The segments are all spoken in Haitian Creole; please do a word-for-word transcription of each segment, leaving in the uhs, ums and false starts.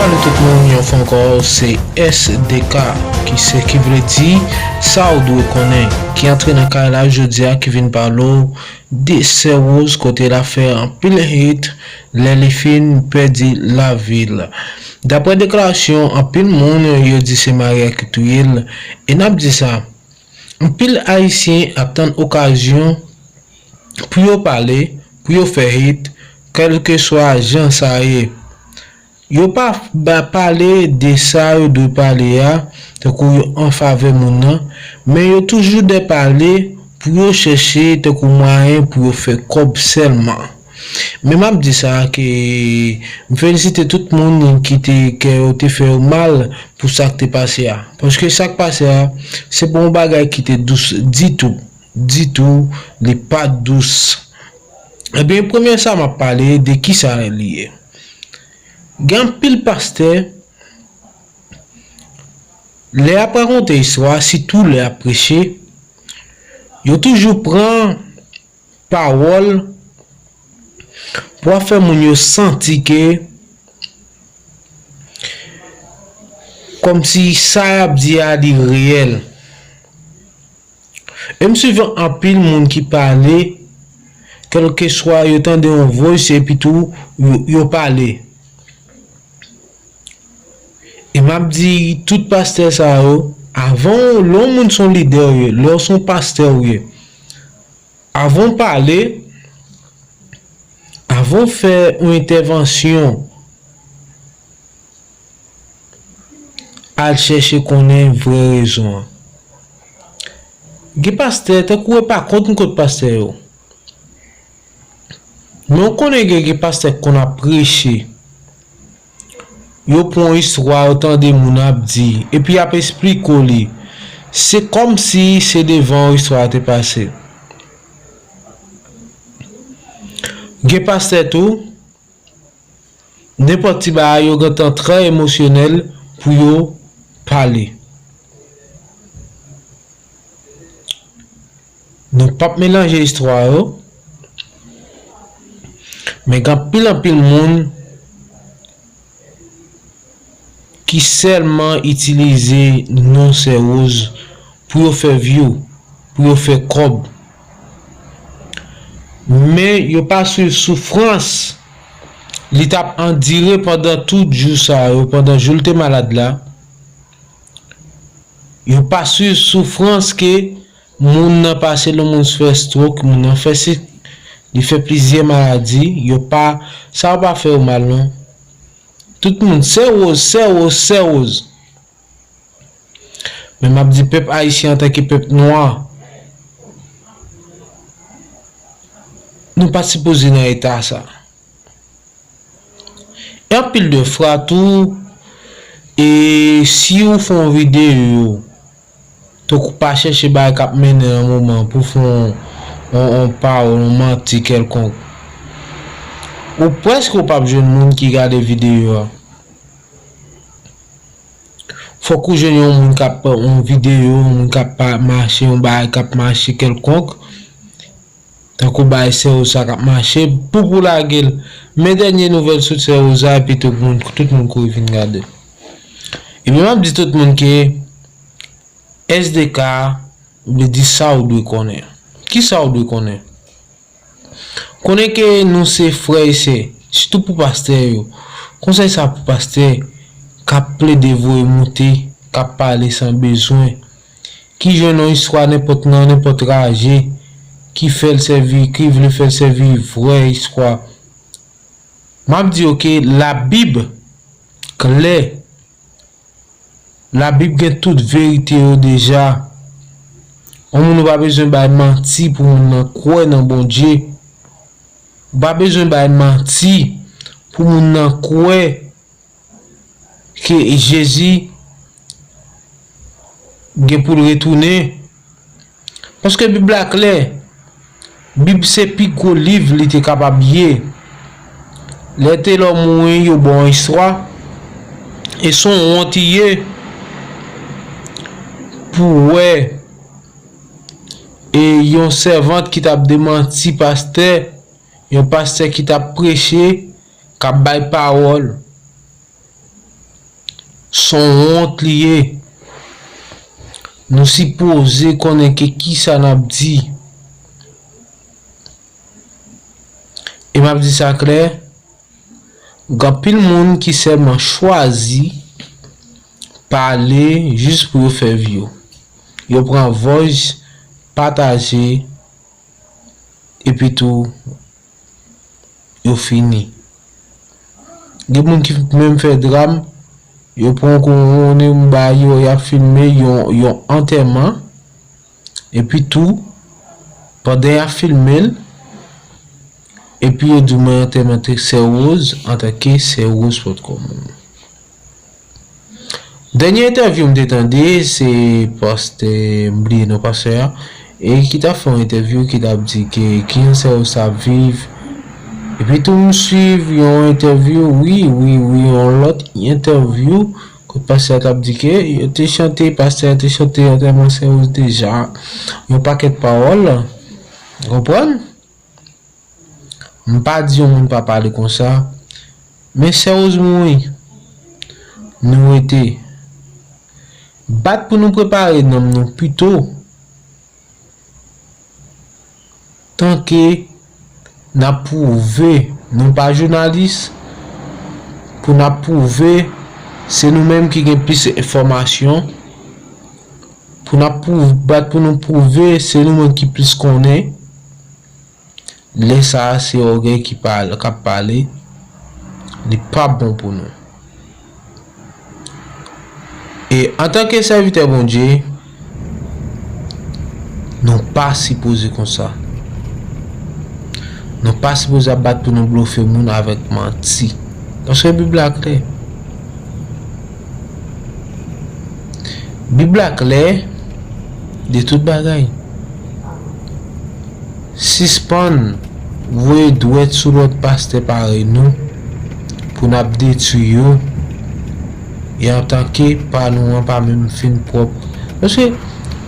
Salut tout moun, yon fwa ankò, se S D K, ki se, ki vle di sa w dwe konnen, ki antre nan kay la jodi a, ki vin pale w de Sè Woz, kote l ap fè anpil hit lè li fin pèdi lavi l. Daprè deklarasyon anpil moun, yo di se mari a ki touye l, e n ap di sa, anpil Ayisyen ap tann okazyon pou yo pale, pou yo fè hit, kèlkeswa jan sa ye. Yo pa ba pale de sa yo dwe pale a, tankou yo an favè moun nan, men yo toujou dè pale pou yo chèche tankou mwayen pou yo fè kòb sèlman. Men m ap di sa ke m felisite tout moun ki te, kè yo te fè yo mal pou sa k te pase a. Paske sa k pase a, se pa yon bagay ki te dous ditou, ditou, li pa dous. Ebyen, premye sa m ap pale de kisa li ye. Gen anpil pastè, lè y ap rakonte istwa, sitou lè y ap preche, yo toujou pran pawòl pou ap fè moun yo santi ke kòmsi sa y ap di a, li reyèl. E m swiv anpil moun ki pale, kèlkeswa yo tande yon voice epi tou yo, yo pale. E m ap di tout pastè sa yo, avan w, lè yon moun se yon lidè w ye, lè w se yon pastè w ye, avan w pale, avan w fè yon entèvansyon, al chèche konnen vrè rezon an. Gen pastè, tankou e pa kont m kont pastè yo. Men w konnen gen, gen pastè k konn ap preche. Yo pran yon istwa, yo tande moun ap di, epi y ap esplike w li. Se kòmsi se devan w istwa a te pase. Gen pastè tou, nenpòt ti bagay yo gentan trè emosyonèl pou yo pale. Nou p ap melanje istwa yo, men gen anpil, anpil moun ki sèlman itilize non Sè Woz pou yo fè view, pou yo fè kòb. Men yo pa swiv soufrans li t ap andire pandan tout jou sa yo, pandan jou l te malad la. Yo pa swiv soufrans ke moun nan pase, lè moun fè stroke, moun nan fè sik, li fè plizyè maladi, yo pa, sa yo pa fè yo mal non. Tout moun, Sè Woz, Sè Woz, Sè Woz. Men m ap di pèp ayisyen antanke pèp nwa, nou pa sipoze nan eta sa. E anpil de fwa tou, e si w fè yon videyo, tankou pa chèche bagay k ap mennen nan moman pou fè yon, yon, yon pawòl, yon manti kèlkonk, ou prèske w p ap jwenn moun ki gade videyo a. Fòk ou jwenn yon moun k ap yon videyo, yon moun k ap pa mache, yon bagay k ap mache kèlkonk, tankou bagay Sè Woz sa k ap mache, pou pou lage l. Men dènye nouvèl sou Sè Woz sa, epi tout moun, tout moun kouri vin gade l. Epi m ap di tout moun ke S D K vle di sa w dwe konnen. Kisa w dwe konnen? Konnen ke nou se frè e sè, sitou pou pastè yo. Konsèy sa pou pastè k ap plede voye moute, k ap pale san bezwen, ki jwenn yon istwa nenpòt nan nenpòt raje, ki fè l sèvi, ki vle fè l sèvi vrè istwa. M ap di yo ke Labib klè. Labib gen tout verite yo deja. Yon moun ou pa bezwen bay manti pou moun nan kwè nan Bondye. Ou pa bezwen bay manti pou moun nan kwè ke Jezi gen pou l retounen. Paske Bib la klè. Bib se pi gwo liv li te kapab ye. Lè Telò mouri, yo ba w yon istwa. E se yon wont li ye pou w wè, e yon sèvant ki t ap demanti pastè, yon pastè ki t ap preche, k ap bay pawòl. Se yon wont li ye. Nou sipoze konnen ke kisa n ap di. E m ap di sa klè, gen anpil moun ki sèlman chwazi pale jis pou yo fè view. Yo pran voice, pataje, epi tou, yo fini. Gen moun ki menm fè dram, yo pran konnen ba yo, y ap filme yon, yon antèman, epi tou, pandan y ap filme l, epi yo di mwen antèman te Sè Rose, antanke Sè Rose potko moun. Dènye entèvyou m te tande, se pastè, m bliye non pastè a, e ki t ap fè yon entèvyou, ki t ap di ke kijan Sè Rose ap viv. Epi tou m swiv yon entèvyou, wi, wi, wi, yon lòt entèvyou, kote pastè a t ap di ke yo te chante, pastè a te chante antèman Sè Rose deja, yon pakèt pawòl, ou konprann? M pa di yon moun pa pale konsa, men Sè Rose mouri. Nou rete bat pou nou prepare nanm nou pito, tanke n ap pwouve nou pa jounalis, pou n ap pwouve se nou menm ki gen plis enfòmasyon, pou n ap pwouv-, bat pou nou pwouve se nou menm ki plis konnen. Lè sa a, se ògèy ki pale, k ap pale, li p ap bon pou nou. E antanke sèvitè Bondye, nou pa sipoze konsa. Nou pa sipoze ap bat pou nou blofe moun avèk manti. Paske Bib la klè. Bib la klè de tout bagay. Sispann voye dwèt sou lòt pastè parèy nou pou n ap detwi yo, e antanke pa nou an pa menm fin pwòp. Paske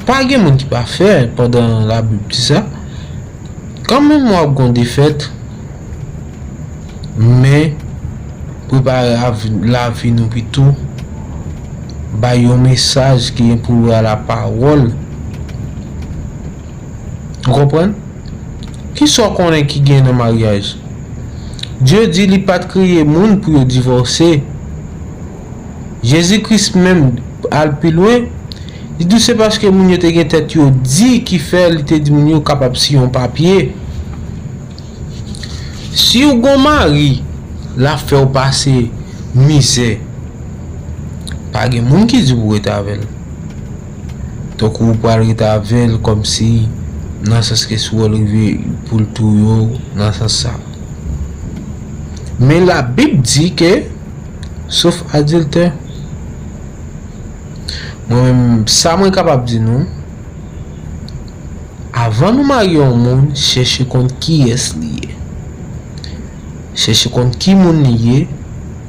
pa gen moun ki pafè pandan Labib di sa. Kanmenm w ap gon defèt, men prepare lavi nou pito. Bay yon mesaj ki gen pou wè lapawòl. Ou konprann? Kisa w konnen ki gen nan maryaj? Dye di li pa t kreye moun pou yo divòse. Jezi Kris menm al pi lwen, li di se paske moun yo te gen tèt yo di ki fè li te di moun yo kapab siyen yon papye. Si w gon mari, l ap fè w pase mizè, pa gen moun ki di pou w rete avè l. Tankou ou pral rete avè l kòmsi nan sans ke si w rive pou l touye w nan sans sa. Men Labib di ke, sof adiltè, mwen menm, sa mwen kapab di nou, avan nou marye yon moun, chèche konn kiyès li ye. Chèche konn ki moun li ye,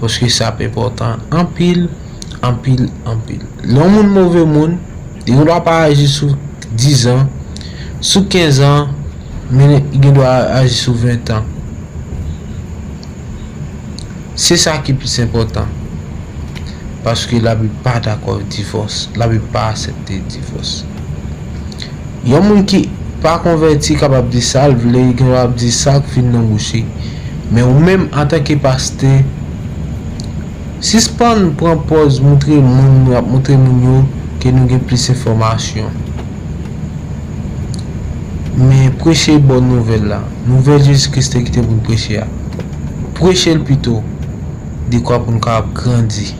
paske sa ap enpòtan anpil, anpil, anpil. Lè yon moun move moun, li gen dwa pa aji sou diz an, sou kenz an, men li gen dwa aji sou ven an. Se sa ki plis enpòtan. Paske Labib pa dakò divòs. Labib pa aksepte divòs. Yon moun ki pa konvèti kapab di sa l vle, li gen dwa ap di sa k vin nan bouch li. Men ou menm, antanke pastè, sispann pran pòz montre moun, nou ap montre moun yo ke nou gen plis enfòmasyon. Men preche bòn nouvèl la. Nouvèl Jezi Kris te kite pou n preche a. Preche l pito, dekwa pou n kapab grandi.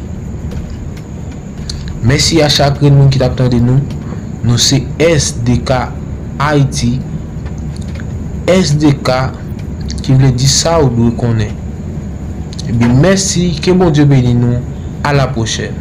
Mèsi a chak grenn moun ki t ap tande nou. Nou se S D K Ayiti. S D K ki vle di sa ou dwe konnen. Ebyen, mèsi, ke Bondye beni nou. A la pwochèn.